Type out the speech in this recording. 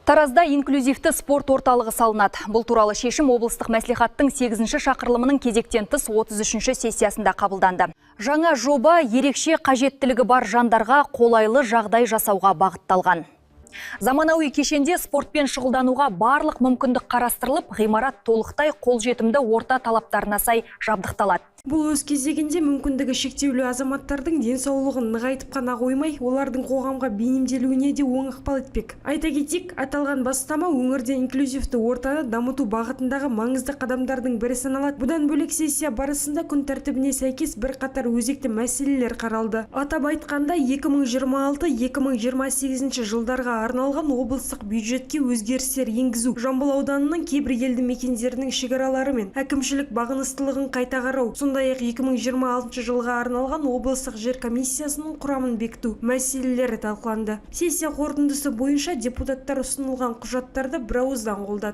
Таразда инклюзивті спорт орталығы салынады. Бұл туралы шешім облыстық мәслихаттың 8-ші шақырылымының кезектен тыс 33-ші сессиясында қабылданды. Жаңа жоба ерекше қажеттілігі бар жандарға қолайлы жағдай жасауға бағытталған. Заманауи кешенде спортпен шұғылдануға барлық мүмкіндік қарастырылып, ғимарат толықтай қолжетімді орта талаптарына сай жабдықталады. Бұл өз кезегінде мүмкіндігі шектеулі азаматтардың денсаулығын нығайтып қана қоймай, олардың қоғамға бейімделуіне де оң ықпал етпек. Айта кетейік, аталған бастама өңірде инклюзивті ортаны дамыту бағытындағы маңызды қадамдардың бірі саналады. Бұдан бөлек, сессия барысында күн тәртібіне сәйкес бірқатар өзекті мәселелер қаралды. Атап айтқанда, 2026-2028 жылдарға арналған облыстық бюджетке өзгерістер енгізу, Жамбыл ауданының кейбір елді мекендерінің шекаралары мен әкімшілік бағыныстылығын қайта қарау, сондай-ақ 2026 жылға арналған облыстық жер комиссиясының құрамын бекіту мәселелері талқыланды. Сессия қорытындысы бойынша депутаттар ұсынылған құжаттарды бірауыздан қолдады.